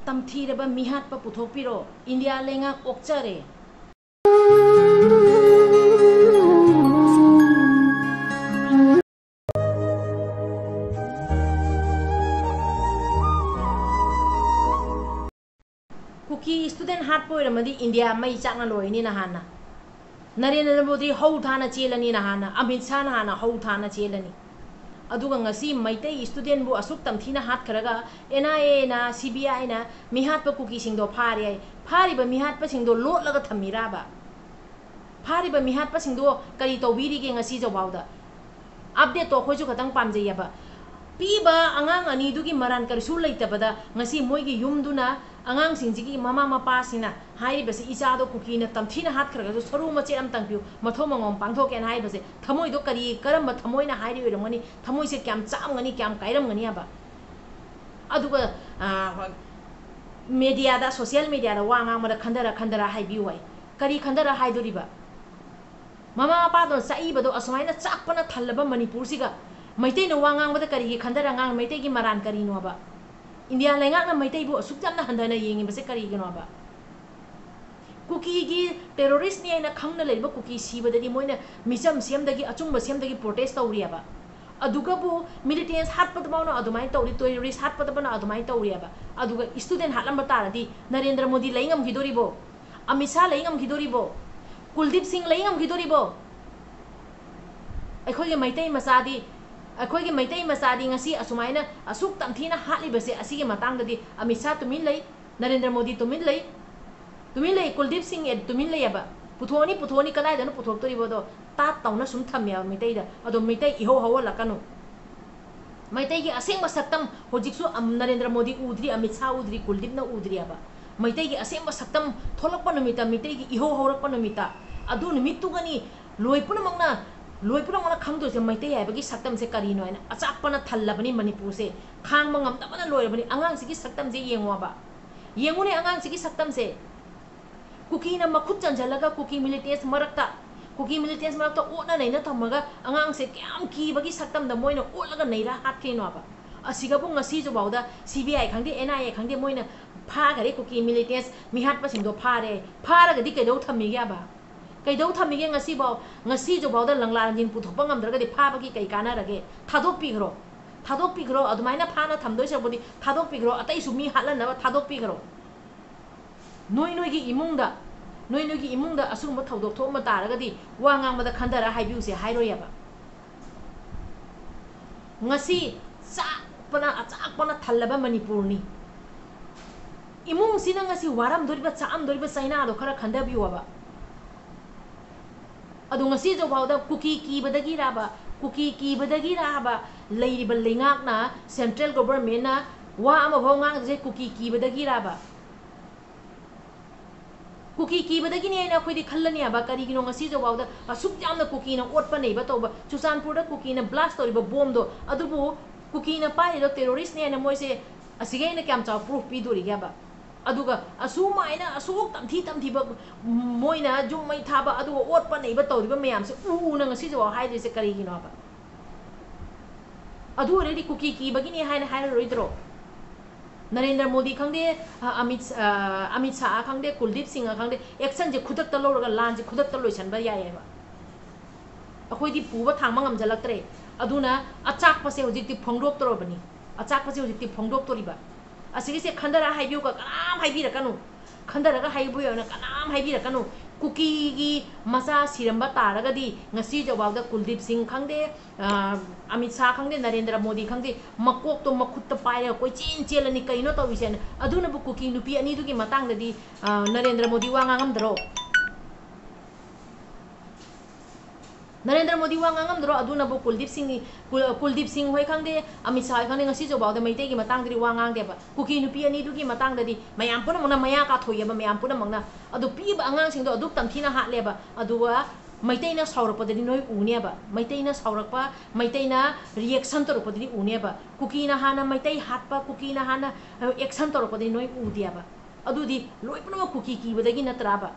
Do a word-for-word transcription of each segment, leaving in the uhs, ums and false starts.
ꯇꯝꯊꯤꯔꯕ ꯃꯤꯍꯥꯠꯄ ꯄꯨꯊꯣꯛꯄꯤꯔꯣ꯫ India ꯂꯩꯉꯥꯛ ꯑꯣꯛꯆꯔꯦ꯫ ꯀꯨꯀꯤ student ꯍꯥꯠꯄ ꯑꯣꯏꯔꯝꯃꯗꯤ India ꯃꯩ ꯆꯥꯛꯅ ꯂꯣꯏꯔꯅꯤ ꯅꯍꯥꯟꯅ꯫ ꯅꯔꯦꯟꯗ꯭ꯔ ꯃꯣꯗꯤ ꯍꯧ ꯊꯥꯅ ꯆꯦꯜꯂꯅꯤ ꯅꯍꯥꯟꯅ, ꯑꯃꯤꯠ ꯁꯥꯍꯅ ꯍꯥꯟꯅ ꯍꯧ ꯊꯥꯅ ꯆꯦꯜꯂꯅꯤ꯫ ꯑꯗꯨꯒ ꯉꯁꯤ ꯃꯩꯇꯩ studentꯕꯨ ꯑꯁꯨꯛ ꯇꯝꯊꯤꯅ ꯍꯥꯠꯈ꯭ꯔꯒ N I Aꯅ, C B Iꯅ ꯃꯤꯍꯥꯠꯄ ꯀꯨꯀꯤꯁꯤꯡꯗꯣ ꯐꯥꯔꯦ ꯍꯥꯏ꯫ ꯐꯥꯔꯤꯕ ꯃꯤꯍꯥꯠꯄꯁꯤꯡꯗꯣ ꯂꯣꯠꯂꯒ ꯊꯝꯃꯤꯔꯥꯕ? ꯐꯥꯔꯤꯕ ꯃꯤꯍꯥꯠꯄꯁꯤꯡꯗꯣ ꯀꯔꯤ ꯇꯧꯕꯤꯔꯤꯒꯦ ꯉꯁꯤ ꯖꯧꯕꯥꯎꯗ? Updateꯇꯣ ꯑꯩꯈꯣꯏꯁꯨ ꯈꯇꯪ ꯄꯥꯝꯖꯩꯌꯦꯕ꯫ ꯄꯤꯕ ꯑꯉꯥꯡ ꯑꯅꯤꯗꯨꯒꯤ ꯃꯔꯥꯟ ꯀꯔꯤꯁꯨ ꯂꯩꯇꯕꯗ ꯉꯁꯤ ꯃꯣꯏꯒꯤ ꯌꯨꯝꯗꯨꯅ ꯑꯉꯥꯡꯁꯤꯡꯁꯤꯒꯤ ꯃꯃꯥ ꯃꯄꯥꯁꯤꯡꯅ ꯍꯥꯏꯔꯤꯕꯁꯤ, "ꯏꯆꯥꯗꯣ ꯀꯨꯀꯤꯅ ꯇꯝꯊꯤꯅ ꯍꯥꯠꯈ꯭ꯔꯒꯁꯨ ꯁꯔꯨ ꯃꯆꯦꯠ ꯑꯃꯇꯪ ꯄꯤꯌꯨ, ꯃꯊꯧ ꯃꯉꯣꯝ ꯄꯥꯡꯊꯣꯛꯀꯦꯅ" ꯍꯥꯏꯕꯁꯦ ꯊꯃꯣꯏꯗꯣ ꯀꯔꯤ, ꯀꯔꯝꯕ ꯊꯃꯣꯏꯅ ꯍꯥꯏꯔꯤ ꯑꯣꯏꯔꯝꯒꯅꯤ? ꯊꯃꯣꯏꯁꯦ ꯀꯌꯥꯝ ꯆꯥꯛꯑꯝꯒꯅꯤ, ꯀꯌꯥꯝ ꯀꯥꯏꯔꯝꯒꯅꯤ ꯍꯥꯏꯕ꯫ ꯑꯗꯨꯒ, ꯑ, mediaꯗ, social mediaꯗ ꯋꯥ ꯉꯥꯡꯕꯗ ꯈꯟꯊꯔ ꯈꯟꯊꯔ ꯍꯥꯏꯕꯤꯌꯨ ꯍꯥꯏ꯫ ꯀꯔꯤ ꯈꯟꯊꯔ ꯍꯥꯏꯗꯣꯔꯤꯕ? ꯃꯃꯥ ꯃꯄꯥꯗꯣ ꯆꯥꯛꯏꯕꯗꯣ ꯑꯁꯨꯃꯥꯏꯅ ꯆꯥꯛꯄꯅ ꯊꯜꯂꯕ ꯃꯅꯤꯄꯨꯔꯁꯤꯒ ꯃꯩꯇꯩꯅ ꯋꯥ ꯉꯥꯡꯕꯗ ꯀꯔꯤꯒꯤ ꯈꯟꯊꯔ ꯉꯥꯡ-, ꯃꯩꯇꯩꯒꯤ ꯃꯔꯥꯟ ꯀꯔꯤꯅꯣꯕ? ꯏꯟꯗꯤꯌꯥ ꯂꯩꯉꯥꯛꯅ ꯃꯩꯇꯩꯕꯨ ꯑꯁꯨꯛ ꯌꯥꯝꯅ ꯍꯟꯊꯅ ꯌꯦꯡꯉꯤꯕꯁꯦ ꯀꯔꯤꯒꯤꯅꯣꯕ? ꯀꯨꯀꯤꯒꯤ terroristꯅꯤ ꯍꯥꯏꯅ ꯈꯪꯅ ꯂꯩꯔꯤꯕ ꯀꯨꯀꯤ ꯁꯤꯕꯗꯗꯤ ꯃꯣꯏꯅ ꯃꯤꯆꯝ ꯁꯦꯝꯗꯒꯤ, ꯑꯆꯨꯝꯕ ꯁꯦꯝꯗꯒꯤ protest ꯇꯧꯔꯤꯑꯕ꯫ ꯑꯗꯨꯒꯕꯨ militants ꯍꯥꯠꯄꯗꯐꯥꯎꯅ ꯑꯗꯨꯃꯥꯏꯅ ꯇꯧꯔꯤ, terrorist ꯍꯥꯠꯄꯗꯐꯥꯎꯅ ꯑꯗꯨꯃꯥꯏꯅ ꯇꯧꯔꯤꯑꯕ꯫ ꯑꯗꯨꯒ student ꯍꯥꯠꯂꯝꯕ ꯇꯥꯔꯗꯤ ꯅꯔꯦꯟꯗ꯭ꯔ ꯃꯣꯗꯤ ꯂꯩ ꯉꯝꯈꯤꯗꯣꯔꯤꯕꯣ? ꯑꯃꯤꯠ ꯁꯥꯍ ꯂꯩ ꯉꯝꯈꯤꯗꯣꯔꯤꯕꯣ? ꯀꯨꯜꯗꯤꯞ ꯁꯤꯡ ꯂꯩ ꯉꯝꯈꯤꯗꯣꯔꯤꯕꯣ? ꯑꯩꯈꯣꯏꯒꯤ ꯃꯩꯇꯩ ꯃꯆꯥꯗꯤ, ꯑꯩꯈꯣꯏꯒꯤ ꯃꯩꯇꯩ ꯃꯆꯥꯗꯤ ꯉꯁꯤ ꯑꯁꯨꯃꯥꯏꯅ ꯑꯁꯨꯛ ꯇꯝꯊꯤꯅ ꯍꯥꯠꯂꯤꯕꯁꯦ, ꯑꯁꯤꯒꯤ ꯃꯇꯥꯡꯗꯗꯤ ꯑꯃꯤꯠ ꯁꯥꯍ ꯇꯨꯃꯤꯟ ꯂꯩ, ꯅꯔꯦꯟꯗ꯭ꯔ ꯃꯣꯗꯤ ꯇꯨꯃꯤꯟ ꯂꯩ, ꯇꯨꯃꯤꯟ ꯂꯩ, ꯀꯨꯜꯗꯤꯞ ꯁꯤꯡ ꯑꯦ-, ꯇꯨꯃꯤꯟ ꯂꯩꯌꯦꯕ꯫ ꯄꯨꯊꯣꯛꯑꯅꯤ, ꯄꯨꯊꯣꯛꯑꯅꯤ, ꯀꯗꯥꯏꯗꯅꯣ ꯄꯨꯊꯣꯛꯇꯣꯔꯤꯕꯣꯗꯣ ꯇꯥꯠ ꯇꯧꯅ ꯁꯨꯝ ꯊꯝꯃꯦꯕ ꯃꯩꯇꯩꯗ꯫ ꯑꯗꯣ ꯃꯩꯇꯩ ꯏꯍꯧ ꯍꯧꯍꯜꯂꯛꯀꯅꯨ꯫ ꯃꯩꯇꯩꯒꯤ ꯑꯁꯦꯡꯕ ꯁꯛꯇꯝ ꯍꯧꯖꯤꯛꯁꯨ ꯑꯝ-, ꯅꯔꯦꯟꯗ꯭ꯔ ꯃꯣꯗꯤ ꯎꯗ꯭ꯔꯤ, ꯑꯃꯤꯠ ꯁꯥꯍ ꯎꯗ꯭ꯔꯤ, ꯀꯨꯜꯗꯤꯞꯅ ꯎꯗ꯭ꯔꯤꯑꯕ꯫ ꯃꯩꯇꯩꯒꯤ ꯑꯁꯦꯡꯕ ꯁꯛꯇꯝ ꯊꯣꯛꯂꯛꯄ ꯅꯨꯃꯤꯠꯇ, ꯃꯩꯇꯩꯒꯤ ꯏꯍꯧ ꯍꯧꯔꯛꯄ ꯅꯨꯃꯤꯠꯇ, ꯑꯗꯨ ꯅꯨꯃꯤꯠꯇꯨꯒꯅꯤ ꯂꯣꯏ ꯄꯨꯝꯅꯃꯛꯅ, ꯂꯣꯏ ꯄꯨꯝꯅꯃꯛꯅ ꯈꯪꯗꯣꯏꯁꯦ ꯃꯩꯇꯩ ꯍꯥꯏꯕꯒꯤ ꯁꯛꯇꯝꯁꯦ ꯀꯔꯤꯅꯣ ꯍꯥꯏꯅ꯫ ꯑꯆꯥꯛꯄꯅ ꯊꯜꯂꯕꯅꯤ ꯃꯅꯤꯄꯨꯔꯁꯦ, ꯈꯥꯡꯕ ꯉꯝꯗꯕꯅ ꯂꯣꯏꯔꯕꯅꯤ꯫ ꯑꯉꯥꯡꯁꯤꯒꯤ ꯁꯛꯇꯝꯁꯦ ꯌꯦꯡꯉꯣꯕ, ꯌꯦꯡꯉꯨꯅꯦ ꯑꯉꯥꯡꯁꯤꯒꯤ ꯁꯛꯇꯝꯁꯦ꯫ ꯀꯨꯀꯤꯅ ꯃꯈꯨꯠ ꯆꯟꯁꯤꯜꯂꯒ ꯀꯨꯀꯤ militants ꯃꯔꯛꯇ, ꯀꯨꯀꯤ militants ꯃꯔꯛꯇ ꯑꯣꯠꯅ ꯅꯩꯅ ꯊꯝꯃꯒ ꯑꯉꯥꯡꯁꯦ ꯀꯌꯥꯝ ꯀꯤꯕꯒꯤ ꯁꯛꯇꯝꯗ ꯃꯣꯏꯅ ꯑꯣꯠꯂꯒ ꯅꯩꯔ ꯍꯥꯠꯈ꯭ꯔꯤꯅꯣꯕ꯫ ꯑꯁꯤꯒꯕꯨ ꯉꯁꯤꯁꯨꯐꯥꯎꯗ C B I ꯈꯪꯗꯦ, N I A ꯈꯪꯗꯦ, ꯃꯣꯏꯅ ꯐꯥꯈꯔꯦ ꯀꯨꯀꯤ militants, ꯃꯤꯍꯥꯠꯄꯁꯤꯡꯗꯣ ꯐꯥꯔꯦ꯫ ꯐꯥꯔꯒꯗꯤ ꯀꯩꯗꯧ ꯊꯝꯃꯤꯒꯦꯕ? ꯀꯩꯗꯧ ꯊꯝꯃꯤꯒꯦ ꯉꯁꯤꯐꯥꯎ? ꯉꯁꯤꯁꯨꯐꯥꯎꯗ ꯂꯪꯂꯥ ꯂꯪꯖꯤꯟ ꯄꯨꯊꯣꯛꯄ ꯉꯝꯗ꯭ꯔꯒꯗꯤ ꯐꯥꯕꯒꯤ ꯀꯩ ꯀꯥꯟꯅꯔꯒꯦ? ꯊꯥꯗꯣꯛꯄꯤꯈ꯭ꯔꯣ꯫ ꯊꯥꯗꯣꯛꯄꯤꯈ꯭ꯔꯣ꯫ ꯑꯗꯨꯃꯥꯏꯅ ꯐꯥꯅ ꯊꯝꯗꯣꯏ ꯁꯔꯨꯛꯄꯨꯗꯤ ꯊꯥꯗꯣꯛꯄꯤꯈ꯭ꯔꯣ꯫ ꯑꯇꯩꯁꯨ ꯃꯤ ꯍꯥꯠꯂꯟꯅꯕ ꯊꯥꯗꯣꯛꯄꯤꯈ꯭ꯔꯣ꯫ ꯅꯣꯏ ꯅꯣꯏꯒꯤ ꯏꯃꯨꯡꯗ, ꯅꯣꯏ ꯅꯣꯏꯒꯤ ꯏꯃꯨꯡꯗ ꯑꯁꯤꯒꯨꯝꯕ ꯊꯧꯗꯣꯛ ꯊꯣꯛꯑꯝꯕ ꯇꯥꯔꯒꯗꯤ ꯋꯥ ꯉꯥꯡꯕꯗ ꯈꯟꯊꯔ ꯍꯥꯏꯕꯤꯌꯨꯁꯦ ꯍꯥꯏꯔꯣꯏꯌꯦꯕ꯫ ꯉꯁꯤ ꯆꯥꯛꯄꯅ, ꯑꯆꯥꯛꯄꯅ ꯊꯜꯂꯕ ꯃꯅꯤꯄꯨꯔꯅꯤ꯫ ꯏꯃꯨꯡꯁꯤꯅ ꯉꯁꯤ ꯋꯥꯔꯝꯗꯣꯔꯤꯕ, ꯆꯥꯛꯑꯝꯗꯣꯔꯤꯕ ꯆꯩꯅꯥꯗꯣ ꯈꯔ ꯈꯟꯊꯕꯤꯌꯣꯕ꯫ ꯑꯗꯣ ꯉꯁꯤꯁꯨ ꯐꯥꯎꯗ ꯀꯨꯀꯤ ꯀꯤꯕꯗꯒꯤꯔꯕ, ꯀꯨꯀꯤ ꯀꯤꯕꯗꯒꯤꯔꯕ ꯂꯩꯔꯤꯕ ꯂꯩꯉꯥꯛꯅ, central governmentꯅ ꯋꯥ ꯑꯃꯐꯥꯎ ꯉꯥꯡꯗ꯭ꯔꯤꯁꯦ ꯀꯨꯀꯤ ꯀꯤꯕꯗꯒꯤꯔꯕ? ꯀꯨꯀꯤ ꯀꯤꯕꯗꯒꯤꯅꯦ ꯍꯥꯏꯅ ꯑꯩꯈꯣꯏꯗꯤ ꯈꯜꯂꯅꯤ ꯍꯥꯏꯕ꯫ ꯀꯔꯤꯒꯤꯅꯣ ꯉꯁꯤꯁꯨ ꯐꯥꯎꯗ ꯑꯁꯨꯛ ꯌꯥꯝꯅ ꯀꯨꯀꯤꯅ ꯑꯣꯠꯄ ꯅꯩꯕ ꯇꯧꯕ, ꯆꯨꯔꯆꯥꯟꯄꯨꯔꯗ ꯀꯨꯀꯤꯅ blast ꯇꯧꯔꯤꯕ ꯕꯣꯝꯗꯣ, ꯑꯗꯨꯕꯨ ꯀꯨꯀꯤꯅ ꯄꯥꯏꯔꯤꯗꯣ terroristꯅꯦ ꯍꯥꯏꯅ ꯃꯣꯏꯁꯦ ꯑꯁꯤꯒꯤ ꯑꯩꯅ ꯀꯌꯥꯝ ꯆꯥꯎꯕ proof ꯄꯤꯗꯣꯔꯤꯒꯦꯕ? ꯑꯗꯨꯒ ꯑꯁꯨꯃꯥꯏꯅ ꯑꯁꯨꯛ ꯇꯝꯊꯤ ꯇꯝꯊꯤꯕ, ꯃꯣꯏꯅ ꯌꯨꯝ ꯃꯩ ꯊꯥꯕ, ꯑꯗꯨꯒ ꯑꯣꯠꯄ ꯅꯩꯕ ꯇꯧꯔꯤꯕ ꯃꯌꯥꯝꯁꯦ ꯎ ꯎꯅ ꯉꯁꯤꯁꯨ ꯍꯥꯏꯗ꯭ꯔꯤꯁꯦ ꯀꯔꯤꯒꯤꯅꯣꯕ? ꯑꯗꯨ ꯑꯣꯏꯔꯗꯤ ꯀꯨꯀꯤ ꯀꯤꯕꯒꯤꯅꯦ ꯍꯥꯏꯅ ꯍꯥꯏꯔꯔꯣꯏꯗ꯭ꯔꯣ? ꯅꯔꯦꯟꯗ꯭ꯔ ꯃꯣꯗꯤ ꯈꯪꯗꯦ, ꯑ, ꯑꯃꯤꯠ, ꯑ, ꯑꯃꯤꯠ ꯁꯥꯍ ꯈꯪꯗꯦ, ꯀꯨꯜꯗꯤꯞ ꯁꯤꯡꯍ ꯈꯪꯗꯦ, actionꯁꯦ ꯈꯨꯗꯛꯇ ꯂꯧꯔꯒ ꯂꯥꯟꯁꯦ ꯈꯨꯗꯛꯇ ꯂꯣꯏꯁꯤꯟꯕ ꯌꯥꯏꯌꯦꯕ꯫ ꯑꯩꯈꯣꯏꯗꯤ ꯄꯨꯕ ꯊꯥꯡꯕ ꯉꯝꯖꯜꯂꯛꯇ꯭ꯔꯦ꯫ ꯑꯗꯨꯅ ꯑꯆꯥꯛꯄꯁꯦ ꯍꯧꯖꯤꯛꯇꯤ ꯐꯣꯡꯗꯣꯛꯇꯣꯔꯕꯅꯤ꯫ ꯑꯆꯥꯛꯄꯁꯦ ꯍꯧꯖꯤꯛꯇꯤ ꯐꯣꯡꯗꯣꯛꯇꯣꯔꯤꯕ꯫ ꯑꯁꯤꯒꯤꯁꯦ ꯈꯟꯊꯔ ꯍꯥꯏꯕꯤꯌꯨꯀꯣ, ꯀꯅꯥꯝ ꯍꯥꯏꯕꯤꯔꯛꯀꯅꯨ꯫ ꯈꯟꯊꯔꯒ ꯍꯥꯏꯕꯤꯌꯨꯅ ꯀꯅꯥꯝ ꯍꯥꯏꯕꯤꯔꯛꯀꯅꯨ꯫ ꯀꯨꯀꯤꯒꯤ ꯃꯆꯥ ꯁꯤꯔꯝꯕ ꯇꯥꯔꯒꯗꯤ ꯉꯁꯤ ꯖꯧꯕꯥꯎꯗ ꯀꯨꯜꯗꯤꯞ ꯁꯤꯡ ꯈꯪꯗꯦ, ꯑ, ꯑꯃꯤꯠ ꯁꯥꯍ ꯈꯪꯗꯦ, ꯅꯔꯦꯟꯗ꯭ꯔ ꯃꯣꯗꯤ ꯈꯪꯗꯦ, ꯃꯀꯣꯛꯇꯣ ꯃꯈꯨꯠꯇ ꯄꯥꯏꯔꯒ ꯀꯣꯏꯆꯦꯟ ꯆꯦꯜꯂꯅꯤ꯫ ꯀꯩꯅꯣ ꯇꯧꯔꯤꯁꯦꯅ? ꯑꯗꯨꯅꯕꯨ ꯀꯨꯀꯤ ꯅꯨꯄꯤ ꯑꯅꯤꯗꯨꯒꯤ ꯃꯇꯥꯡꯗꯗꯤ, ꯑ, ꯅꯔꯦꯟꯗ꯭ꯔ ꯃꯣꯗꯤ ꯋꯥ ꯉꯥꯡꯉꯝꯗ꯭ꯔꯣ? ꯅꯔꯦꯟꯗ꯭ꯔ ꯃꯣꯗꯤ ꯋꯥ ꯉꯥꯡꯉꯝꯗ꯭ꯔꯣ? ꯑꯗꯨꯅꯕꯨ ꯀꯨꯜꯗꯤꯞ ꯁꯤꯡ, ꯀꯨꯜ-, ꯀꯨꯜꯗꯤꯞ ꯁꯤꯡ ꯍꯣꯏ ꯈꯪꯗꯦ, ꯑꯃꯤꯠ ꯁꯥꯍ ꯍꯣꯏ ꯈꯪꯗꯦ, ꯉꯁꯤ ꯖꯧꯕꯥꯎꯗ ꯃꯩꯇꯩꯒꯤ ꯃꯇꯥꯡꯗꯗꯤ ꯋꯥ ꯉꯥꯡꯗꯦꯕ꯫ ꯀꯨꯀꯤ ꯅꯨꯄꯤ ꯑꯅꯤꯗꯨꯒꯤ ꯃꯇꯥꯡꯗꯗꯤ ꯃꯌꯥꯝ ꯄꯨꯝꯅꯃꯛꯅ ꯃꯌꯥ ꯀꯥꯊꯣꯛꯑꯦꯕ, ꯃꯌꯥꯝ ꯄꯨꯝꯅꯃꯛꯅ꯫ ꯑꯗꯨ ꯄꯤꯛꯏꯕ ꯑꯉꯥꯡꯁꯤꯡꯗꯣ ꯑꯗꯨꯛ ꯇꯝꯊꯤꯅ ꯍꯥꯠꯂꯦꯕ꯫ ꯑꯗꯨꯒ ꯃꯩꯇꯩꯅ ꯁꯥꯎꯔꯛꯄꯗꯗꯤ ꯅꯣꯏ ꯎꯅꯦꯕ꯫ ꯃꯩꯇꯩꯅ ꯁꯥꯎꯔꯛꯄ, ꯃꯩꯇꯩꯅ reaction ꯇꯧꯔꯛꯄꯗꯗꯤ ꯎꯅꯦꯕ꯫ ꯀꯨꯀꯤꯅ ꯍꯥꯟꯅ ꯃꯩꯇꯩ ꯍꯥꯠꯄ, ꯀꯨꯀꯤꯅ ꯍꯥꯟꯅ, ꯑ, action ꯇꯧꯔꯛꯄꯗꯗꯤ ꯅꯣꯏ ꯎꯗꯦꯕ꯫ ꯑꯗꯨꯗꯤ ꯂꯣꯏ ꯄꯨꯝꯅꯃꯛ ꯀꯨꯀꯤ ꯀꯤꯕꯗꯒꯤ ꯅꯠꯇ꯭ꯔꯥꯕ?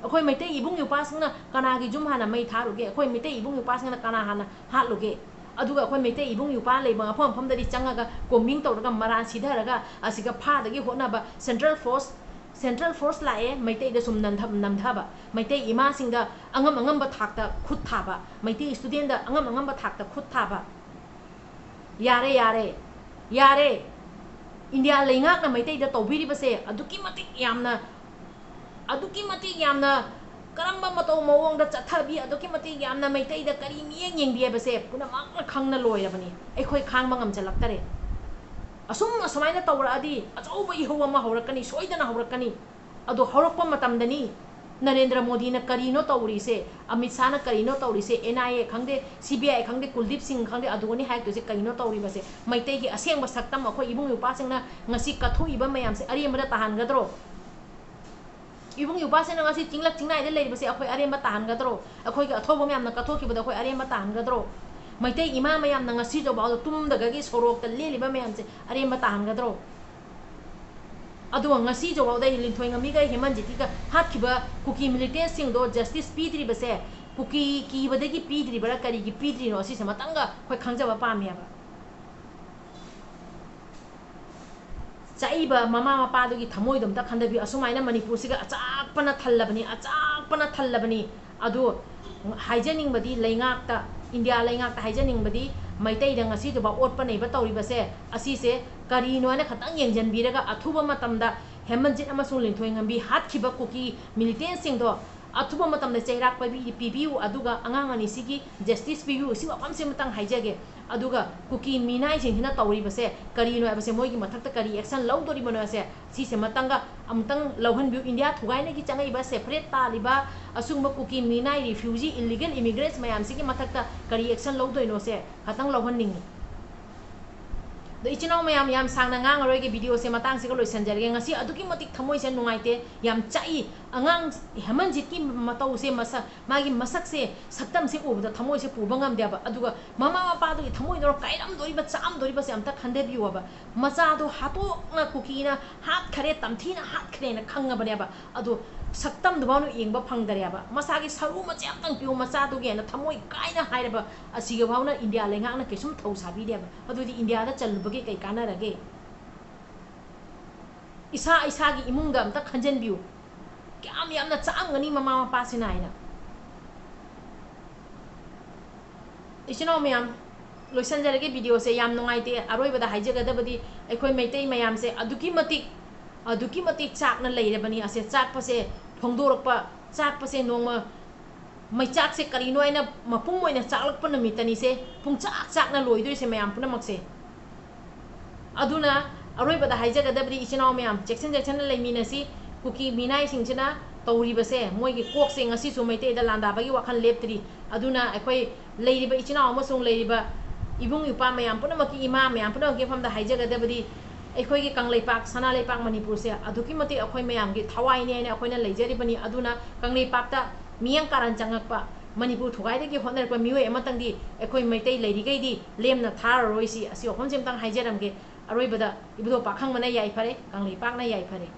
ꯑꯩꯈꯣꯏ ꯃꯩꯇꯩ ꯏꯕꯨꯡ ꯏꯄ꯭ꯋꯥꯁꯤꯡꯅ ꯀꯅꯥꯒꯤ ꯌꯨꯝ ꯍꯥꯟꯅ ꯃꯩ ꯊꯥꯔꯨꯒꯦ? ꯑꯩꯈꯣꯏ ꯃꯩꯇꯩ ꯏꯕꯨꯡ ꯏꯄ꯭ꯋꯥꯁꯤꯡꯅ ꯀꯅꯥ ꯍꯥꯟꯅ ꯍꯥꯠꯂꯨꯒꯦ? ꯑꯗꯨꯒ ꯑꯩꯈꯣꯏ ꯃꯩꯇꯩ ꯏꯕꯨꯡ ꯏꯄ꯭ꯋꯥ ꯂꯩꯕ ꯃꯐꯝ ꯃꯐꯝꯗꯗꯤ ꯆꯪꯉꯒ combing ꯇꯧꯔꯒ ꯃꯔꯥꯟ ꯁꯤꯊꯔꯒ ꯑꯁꯤꯒ ꯐꯥꯗꯒꯤ ꯍꯣꯠꯅꯕ, central force, central force ꯂꯥꯛꯑꯦ, ꯃꯩꯇꯩꯗ ꯁꯨꯝ ꯅꯟꯊ-, ꯅꯝꯊꯕ, ꯃꯩꯇꯩ ꯏꯃꯥꯁꯤꯡꯗ ꯑꯉꯝ ꯑꯉꯝꯕ ꯊꯥꯛꯇ ꯈꯨꯠ ꯊꯥꯕ, ꯃꯩꯇꯩ studentꯗ ꯑꯉꯝ ꯑꯉꯝꯕ ꯊꯥꯛꯇ ꯈꯨꯠ ꯊꯥꯕ꯫ ꯌꯥꯔꯦ, ꯌꯥꯔꯦ, ꯌꯥꯔꯦ꯫ ꯏꯟꯗꯤꯌꯥ ꯂꯩꯉꯥꯛꯅ ꯃꯩꯇꯩꯗ ꯇꯧꯕꯤꯔꯤꯕꯁꯦ ꯑꯗꯨꯛꯀꯤ ꯃꯇꯤꯛ ꯌꯥꯝꯅ, ꯑꯗꯨꯛꯀꯤ ꯃꯇꯤꯛ ꯌꯥꯝꯅ ꯀꯔꯝꯕ ꯃꯇꯧ ꯃꯑꯣꯡꯗ ꯆꯠꯊꯕꯤ, ꯑꯗꯨꯛꯀꯤ ꯃꯇꯤꯛ ꯌꯥꯝꯅ ꯃꯩꯇꯩꯗ ꯀꯔꯤ ꯃꯤꯠꯌꯦꯡ ꯌꯦꯡꯕꯤ ꯍꯥꯏꯕꯁꯦ ꯄꯨꯝꯅꯃꯛꯅ ꯈꯪꯅ ꯂꯣꯏꯔꯕꯅꯤ꯫ ꯑꯩꯈꯣꯏ ꯈꯥꯡꯕ ꯉꯝꯖꯜꯂꯛꯇꯔꯦ꯫ ꯑꯁꯨꯝ ꯑꯁꯨꯃꯥꯏꯅ ꯇꯧꯔꯛꯑꯗꯤ ꯑꯆꯧꯕ ꯏꯍꯧ ꯑꯃ ꯍꯧꯔꯛꯀꯅꯤ, ꯁꯣꯏꯗꯅ ꯍꯧꯔꯛꯀꯅꯤ꯫ ꯑꯗꯣ ꯍꯧꯔꯛꯄ ꯃꯇꯝꯗꯅꯤ ꯅꯔꯦꯟꯗ꯭ꯔ ꯃꯣꯗꯤꯅ ꯀꯔꯤꯅꯣ ꯇꯧꯔꯤꯁꯦ, ꯑꯃꯤꯠ ꯁꯥꯍꯅ ꯀꯔꯤꯅꯣ ꯇꯧꯔꯤꯁꯦ, NIA ꯈꯪꯗꯦ, CBI ꯈꯪꯗꯦ, ꯀꯨꯜꯗꯤꯞ ꯁꯤꯡ ꯈꯪꯗꯦ, ꯑꯗꯨꯒꯅꯤ ꯍꯥꯏꯔꯛꯇꯣꯏꯁꯦ ꯀꯔꯤꯅꯣ ꯇꯧꯔꯤꯕꯁꯦ? ꯃꯩꯇꯩꯒꯤ ꯑꯁꯦꯡꯕ ꯁꯛꯇꯝ ꯑꯩꯈꯣꯏ ꯏꯕꯨꯡ ꯏꯄ꯭ꯋꯥꯁꯤꯡꯅ ꯉꯁꯤ ꯀꯠꯊꯣꯛꯏꯕ ꯃꯌꯥꯝꯁꯦ ꯑꯔꯦꯝꯕꯗ ꯇꯥꯍꯟꯒꯗ꯭ꯔꯣ? ꯏꯕꯨꯡ ꯏꯄ꯭ꯋꯥꯁꯤꯡꯅ ꯉꯁꯤ ꯆꯤꯡꯂꯛ ꯆꯤꯡꯅꯥꯏꯗ ꯂꯩꯔꯤꯕꯁꯦ ꯑꯩꯈꯣꯏ ꯑꯔꯦꯝꯕ ꯇꯥꯍꯟꯒꯗ꯭ꯔꯣ? ꯑꯩꯈꯣꯏꯒꯤ ꯑꯊꯧꯕ ꯃꯌꯥꯝꯅ ꯀꯠꯊꯣꯛꯈꯤꯕꯗꯣ ꯑꯩꯈꯣꯏ ꯑꯔꯦꯝꯕ ꯇꯥꯍꯟꯒꯗ꯭ꯔꯣ? ꯃꯩꯇꯩ ꯏꯃꯥ ꯃꯌꯥꯝꯅ ꯉꯁꯤ ꯐꯥꯎꯕ ꯇꯨꯝꯗꯒꯤ ꯁꯣꯔꯣꯛꯇ ꯂꯦꯜꯂꯤꯕ ꯃꯌꯥꯝꯁꯦ ꯑꯔꯦꯝꯕ ꯇꯥꯍꯟꯒꯗ꯭ꯔꯣ? ꯑꯗꯨꯒ ꯉꯁꯤ ꯐꯥꯎꯕꯗ ꯂꯤꯟꯊꯣꯏꯉꯝꯕꯤꯒ ꯍꯦꯃꯟꯖꯤꯠꯀꯤꯒ ꯍꯥꯠꯈꯤꯕ ꯀꯨꯀꯤ militantꯁꯤꯡꯗꯣ justice ꯄꯤꯗ꯭ꯔꯤꯕꯁꯦ ꯀꯨꯀꯤ ꯀꯤꯕꯗꯒꯤ ꯄꯤꯗ꯭ꯔꯤꯕ꯭ꯔꯥ, ꯀꯔꯤꯒꯤ ꯄꯤꯗ꯭ꯔꯤꯅꯣ? ꯑꯁꯤꯁꯦ ꯑꯃꯇꯪꯒ ꯑꯩꯈꯣꯏ ꯈꯪꯖꯕ ꯄꯥꯝꯃꯦꯕ꯫ ꯆꯥꯛꯏꯕ ꯃꯃꯥ ꯃꯄꯥꯗꯨꯒꯤ ꯊꯃꯣꯏꯗꯣ ꯑꯝꯇ ꯈꯟꯊꯕꯤꯌꯨ꯫ ꯑꯁꯨꯃꯥꯏꯅ ꯃꯅꯤꯄꯨꯔꯁꯤꯒ ꯑꯆꯥꯛꯄꯅ ꯊꯜꯂꯕꯅꯤ, ꯑꯆꯥꯛꯄꯅ ꯊꯜꯂꯕꯅꯤ꯫ ꯑꯗꯨ ꯍꯥꯏꯖꯅꯤꯡꯕꯗꯤ, ꯂꯩꯉꯥꯛꯇ, ꯏꯟꯗꯤꯌꯥ ꯂꯩꯉꯥꯛꯇ ꯍꯥꯏꯖꯅꯤꯡꯕꯗꯤ, ꯃꯩꯇꯩꯗ ꯉꯁꯤꯗꯨꯐꯥꯎ ꯑꯣꯠꯄ ꯅꯩꯕ ꯇꯧꯔꯤꯕꯁꯦ, ꯑꯁꯤꯁꯦ ꯀꯔꯤꯅꯣ ꯍꯥꯏꯅ ꯈꯇꯪ ꯌꯦꯡꯁꯤꯟꯕꯤꯔꯒ, ꯑꯊꯨꯕ ꯃꯇꯝꯗ ꯍꯦꯃꯟꯖꯤꯠ ꯑꯃꯁꯨꯡ ꯂꯤꯟꯊꯣꯏꯉꯝꯕꯤ ꯍꯥꯠꯈꯤꯕ ꯀꯨꯀꯤ militantꯁꯤꯡꯗꯣ ꯑꯊꯨꯕ ꯃꯇꯝꯗ ꯆꯩꯔꯥꯛ ꯄꯤꯕꯤ-, ꯄꯤꯕꯤꯌꯨ, ꯑꯗꯨꯒ ꯑꯉꯥꯡ ꯑꯅꯤꯁꯤꯒꯤ justice ꯄꯤꯕꯤꯌꯨ꯫ ꯁꯤ ꯋꯥꯐꯝꯁꯤꯃꯇꯪ ꯍꯥꯏꯖꯒꯦ꯫ ꯑꯗꯨꯒ ꯀꯨꯀꯤ ꯃꯤꯅꯥꯏꯁꯤꯡꯁꯤꯅ ꯇꯧꯔꯤꯕꯁꯦ ꯀꯔꯤꯅꯣ ꯍꯥꯏꯕꯁꯦ, ꯃꯣꯏꯒꯤ ꯃꯊꯛꯇ ꯀꯔꯤ action ꯂꯧꯗꯣꯔꯤꯕꯅꯣ ꯍꯥꯏꯁꯦ, ꯁꯤꯁꯦꯃꯇꯪꯒ ꯑꯃꯨꯛꯇꯪ ꯂꯧꯍꯟꯕꯤꯌꯨ꯫ ꯏꯟꯗꯤꯌꯥ ꯊꯨꯒꯥꯏꯅꯒꯤ ꯆꯪꯉꯛꯏꯕ separate ꯇꯥꯔꯤꯕ ꯑꯁꯤꯒꯨꯝꯕ ꯀꯨꯀꯤ ꯃꯤꯅꯥꯏ, refugee, illegal immigrants ꯃꯌꯥꯝꯁꯤꯒꯤ ꯃꯊꯛꯇ ꯀꯔꯤ action ꯂꯧꯗꯣꯏꯅꯣꯁꯦ ꯈꯇꯪ ꯂꯧꯍꯟꯅꯤꯡꯉꯤ꯫ ꯑꯗꯣ ꯏꯆꯤꯟ ꯏꯅꯥꯎ ꯃꯌꯥꯝ, ꯌꯥꯝ ꯁꯥꯡꯅ ꯉꯥꯡꯉꯔꯣꯏꯒꯦ, videoꯁꯦ ꯃꯇꯥꯡꯁꯤꯒ ꯂꯣꯏꯁꯤꯟꯖꯔꯒꯦ꯫ ꯉꯁꯤ ꯑꯗꯨꯛꯀꯤ ꯃꯇꯤꯛ ꯊꯃꯣꯏꯁꯦ ꯅꯨꯡꯉꯥꯏꯇꯦ, ꯌꯥꯝ ꯆꯥꯛꯏ꯫ ꯑꯉꯥꯡ ꯍꯦꯃꯟꯖꯤꯠꯀꯤ ꯃꯇꯧꯁꯦ, ꯃꯁꯛ, ꯃꯥꯒꯤ ꯃꯁꯛꯁꯦ, ꯁꯛꯇꯝꯁꯦ ꯎꯕꯗ ꯊꯃꯣꯏꯁꯦ ꯄꯨꯕ ꯉꯝꯗꯦꯕ꯫ ꯑꯗꯨꯒ ꯃꯃꯥ ꯃꯄꯥꯗꯨꯒꯤ ꯊꯃꯣꯏꯗꯣ ꯀꯥꯏꯔꯝꯗꯣꯔꯤꯕ, ꯆꯥꯛꯑꯝꯗꯣꯔꯤꯕꯁꯦ ꯑꯝꯇ ꯈꯟꯊꯕꯤꯌꯣꯕ꯫ ꯃꯆꯥꯗꯣ ꯍꯥꯠꯇꯣꯛꯅ ꯀꯨꯀꯤꯅ ꯍꯥꯠꯈꯔꯦ, ꯇꯝꯊꯤꯅ ꯍꯥꯠꯈ꯭ꯔꯦꯅ ꯈꯪꯉꯕꯅꯦꯕ꯫ ꯑꯗꯣ ꯁꯛꯇꯝꯗꯨꯐꯥꯎꯅ ꯌꯦꯡꯕ ꯐꯪꯗꯔꯦꯕ꯫ ꯃꯁꯥꯒꯤ ꯁꯔꯨ ꯃꯆꯦ ꯑꯝꯇꯪ ꯄꯤꯌꯨ ꯃꯆꯥꯗꯨꯒꯤꯅ ꯊꯃꯣꯏ ꯀꯥꯏꯅ ꯍꯥꯏꯔꯕ ꯑꯁꯤꯒꯐꯥꯎꯅ ꯏꯟꯗꯤꯌꯥ ꯂꯩꯉꯥꯛꯅ ꯀꯩꯁꯨꯝ ꯊꯧ ꯁꯥꯕꯤꯗꯦꯕ꯫ ꯑꯗꯨꯗꯤ ꯏꯟꯗꯤꯌꯥꯗ ꯆꯜꯂꯨꯕꯒꯤ ꯀꯩ ꯀꯥꯟꯅꯔꯒꯦ? ꯏꯁꯥ ꯏꯁꯥꯒꯤ ꯏꯃꯨꯡꯗ ꯑꯝꯇ ꯈꯟꯖꯟꯕꯤꯌꯨ꯫ ꯀꯌꯥꯝ ꯌꯥꯝꯅ ꯆꯥꯛꯑꯝꯒꯅꯤ ꯃꯃꯥ ꯃꯄꯥꯁꯤꯅ ꯍꯥꯏꯅ꯫ ꯏꯆꯤꯟ ꯏꯅꯥꯎ ꯃꯌꯥꯝ, ꯂꯣꯏꯁꯤꯟꯖꯔꯒꯦ videoꯁꯦ꯫ ꯌꯥꯝ ꯅꯨꯡꯉꯥꯏꯇꯦ꯫ ꯑꯔꯣꯏꯕꯗ ꯍꯥꯏꯖꯒꯗꯕꯗꯤ, ꯑꯩꯈꯣꯏ ꯃꯩꯇꯩ ꯃꯌꯥꯝꯁꯦ ꯑꯗꯨꯛꯀꯤ ꯃꯇꯤꯛ, ꯑꯗꯨꯛꯀꯤ ꯃꯇꯤꯛ ꯆꯥꯛꯅ ꯂꯩꯔꯕꯅꯤ꯫ ꯑꯁꯦ ꯆꯥꯛꯄꯁꯦ ꯐꯣꯡꯗꯣꯔꯛꯄ, ꯆꯥꯛꯄꯁꯦ ꯅꯣꯡꯃ ꯃꯩꯆꯥꯛꯁꯦ ꯀꯔꯤꯅꯣ ꯍꯥꯏꯅ ꯃꯄꯨꯝ ꯑꯣꯏꯅ ꯆꯥꯛꯂꯛꯄ ꯅꯨꯃꯤꯠꯇꯅꯤꯁꯦ, ꯄꯨꯡꯆꯥꯛ ꯆꯥꯛꯅ ꯂꯣꯏꯗꯣꯏꯁꯦ ꯃꯌꯥꯝ ꯄꯨꯝꯅꯃꯛꯁꯦ꯫ ꯑꯗꯨꯅ ꯑꯔꯣꯏꯕꯗ ꯍꯥꯏꯖꯒꯗꯕꯗꯤ, ꯏꯆꯤꯟ ꯏꯅꯥꯎ ꯃꯌꯥꯝ, ꯆꯦꯛꯁꯤꯟ ꯆꯦꯛꯁꯤꯟꯅ ꯂꯩꯃꯤꯟꯅꯁꯤ꯫ ꯀꯨꯀꯤ ꯃꯤꯅꯥꯏꯁꯤꯡꯁꯤꯅ ꯇꯧꯔꯤꯕꯁꯦ, ꯃꯣꯏꯒꯤ ꯀꯣꯛꯁꯦ ꯉꯁꯤꯁꯨ ꯃꯩꯇꯩꯗ ꯂꯥꯟꯗꯥꯕꯒꯤ ꯋꯥꯈꯜ ꯂꯦꯞꯇ꯭ꯔꯤ꯫ ꯑꯗꯨꯅ ꯑꯩꯈꯣꯏ ꯂꯩꯔꯤꯕ ꯏꯆꯤꯟ ꯏꯅꯥꯎ ꯑꯃꯁꯨꯡ ꯂꯩꯔꯤꯕ ꯏꯕꯨꯡ ꯏꯄ꯭ꯋꯥ ꯃꯌꯥꯝ ꯄꯨꯝꯅꯃꯛꯀꯤ, ꯏꯃꯥ ꯃꯌꯥꯝ ꯄꯨꯝꯅꯃꯛꯀꯤ ꯃꯐꯝꯗ ꯍꯥꯏꯖꯒꯗꯕꯗꯤ, ꯑꯩꯈꯣꯏꯒꯤ ꯀꯪꯂꯩꯄꯥꯛ, ꯁꯅꯥ ꯂꯩꯄꯥꯛ ꯃꯅꯤꯄꯨꯔꯁꯦ ꯑꯗꯨꯛꯀꯤ ꯃꯇꯤꯛ ꯑꯩꯈꯣꯏ ꯃꯌꯥꯝꯒꯤ ꯊꯋꯥꯏꯅꯤ ꯍꯥꯏꯅ ꯑꯩꯈꯣꯏꯅ ꯂꯩꯖꯔꯤꯕꯅꯤ꯫ ꯑꯗꯨꯅ ꯀꯪꯂꯩꯄꯥꯛꯇ ꯃꯤꯌꯥꯝ ꯀꯥꯔꯟ ꯆꯪꯉꯛꯄ, ꯃꯅꯤꯄꯨꯔ ꯊꯨꯒꯥꯏꯗꯒꯤ ꯍꯣꯠꯅꯔꯛꯄ ꯃꯤꯑꯣꯏ ꯑꯃꯇꯪꯗꯤ ꯑꯩꯈꯣꯏ ꯃꯩꯇꯩ ꯂꯩꯔꯤꯈꯩꯗꯤ ꯂꯦꯝꯅ ꯊꯥꯔꯔꯣꯏꯁꯤ꯫ ꯑꯁꯤ ꯋꯥꯐꯝꯁꯤ ꯑꯝꯇꯪ ꯍꯥꯏꯖꯔꯝꯒꯦ꯫ ꯑꯔꯣꯏꯕꯗ ꯏꯕꯨꯙꯧ ꯄꯥꯈꯪꯕꯅ ꯌꯥꯏꯐꯔꯦ, ꯀꯪꯂꯩꯄꯥꯛꯅ ꯌꯥꯏꯐꯔꯦ꯫